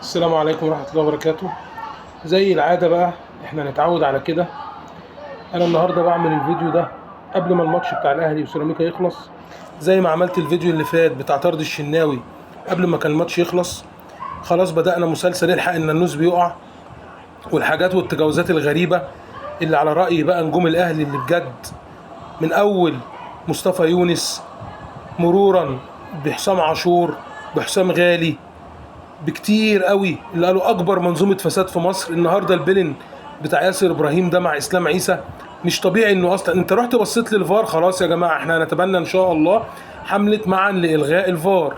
السلام عليكم ورحمة الله وبركاته. زي العادة بقى احنا نتعود على كده. انا النهاردة بعمل الفيديو ده قبل ما الماتش بتاع الاهلي وسيراميكا يخلص، زي ما عملت الفيديو اللي فات بتاع طرد الشناوي قبل ما كان الماتش يخلص. خلاص بدأنا مسلسل الحق ان النوز بيقع والحاجات والتجاوزات الغريبة اللي على رأي بقى نجوم الاهلي اللي بجد، من اول مصطفى يونس مرورا بحسام عاشور بحسام غالي بكتير قوي، اللي قالوا اكبر منظومة فساد في مصر. النهارده البلن بتاع ياسر ابراهيم ده مع اسلام عيسى مش طبيعي، انه اصلا انت رحت بصيت للفار. خلاص يا جماعة احنا هنتبنى ان شاء الله حمله معا لالغاء الفار،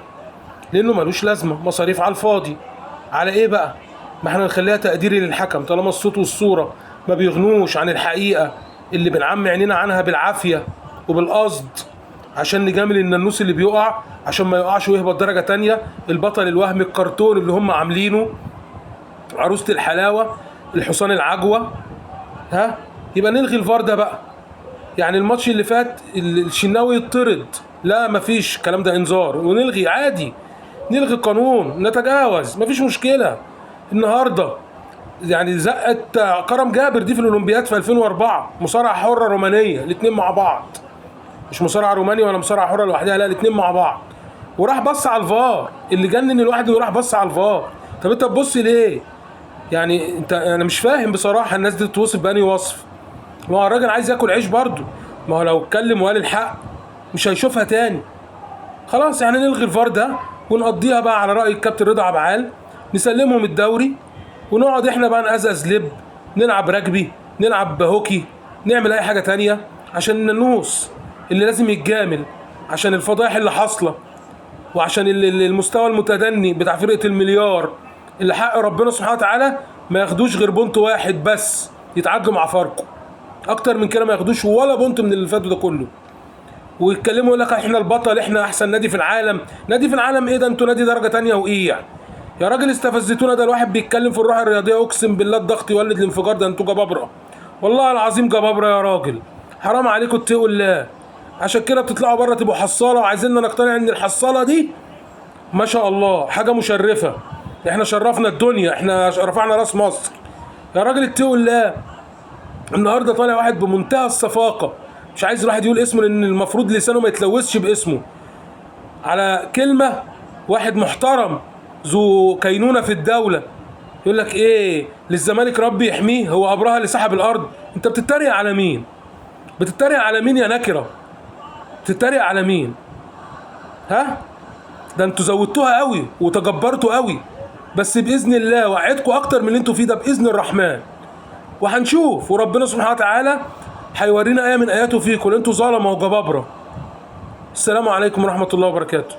لانه ملوش لازمه، مصاريف على الفاضي. على ايه بقى؟ ما احنا نخليها تقديري للحكم، طالما الصوت والصورة ما بيغنوش عن الحقيقة اللي بنعمي عينينا عنها بالعافية وبالقصد عشان نجامل النانوس اللي بيقع، عشان ما يقعش ويهبط درجة تانية. البطل الوهمي الكرتون اللي هم عاملينه، عروسة الحلاوة، الحصان العجوة، ها، يبقى نلغي الفار ده بقى. يعني الماتش اللي فات الشناوي يطرد، لا مفيش الكلام ده، انذار ونلغي عادي، نلغي القانون، نتجاوز، مفيش مشكلة. النهارده يعني زقت كرم جابر دي في الاولمبياد في 2004، مصارعة حرة رومانية، الاتنين مع بعض، مش مصارعه روماني ولا مصارعه حره لوحدها، لا الاثنين مع بعض. وراح بص على الفار، اللي جنن الواحد انه راح بص على الفار. طب انت تبص ليه؟ يعني انت، انا مش فاهم بصراحة الناس دي تتوصف بأني وصف. ما هو الراجل عايز ياكل عيش برضه، ما هو لو اتكلم وقال الحق مش هيشوفها تاني. خلاص يعني نلغي الفار ده ونقضيها بقى على رأي الكابتن رضا عبعال، نسلمهم الدوري ونقعد احنا بقى نقزقز لب، نلعب رجبي، نلعب هوكي، نعمل اي حاجة تانية عشان النانوس اللي لازم يتجامل، عشان الفضايح اللي حاصله، وعشان المستوى المتدني بتاع فرقه المليار اللي حق ربنا سبحانه وتعالى ما ياخدوش غير point واحد بس، يتعادلوا مع فاركو، اكتر من كده ما ياخدوش ولا point من اللي فاتوا ده كله. ويتكلموا يقول لك احنا البطل، احنا احسن نادي في العالم. نادي في العالم ايه ده؟ انتوا نادي درجه تانية وايه يا راجل؟ استفزتونا. ده الواحد بيتكلم في الروح الرياضية، اقسم بالله الضغط يولد الانفجار. ده انتوا جبابره، والله العظيم جبابره يا راجل، حرام عليكم، اتقوا الله. عشان كده بتطلعوا بره تبقوا حصاله، وعايزيننا نقتنع ان الحصاله دي ما شاء الله حاجة مشرفة، احنا شرفنا الدنيا، احنا رفعنا راس مصر. يا راجل اتقوا الله. النهارده طالع واحد بمنتهى الصفاقه، مش عايز الواحد يقول اسمه لان المفروض لسانه ما يتلوثش باسمه، على كلمة واحد محترم ذو كينونه في الدولة، يقول لك ايه للزمالك ربي يحميه، هو ابرهة اللي سحب الارض. انت بتتريق على مين؟ بتتريق على مين يا نكره؟ بتتريق على مين؟ ها؟ ده انتوا زودتوها قوي وتجبرتوا قوي، بس باذن الله وعدكم اكتر من اللي انتوا فيه ده باذن الرحمن، وهنشوف، وربنا سبحانه وتعالى هيورينا ايه من اياته فيكم، انتوا ظلمه وجبابره. السلام عليكم ورحمة الله وبركاته.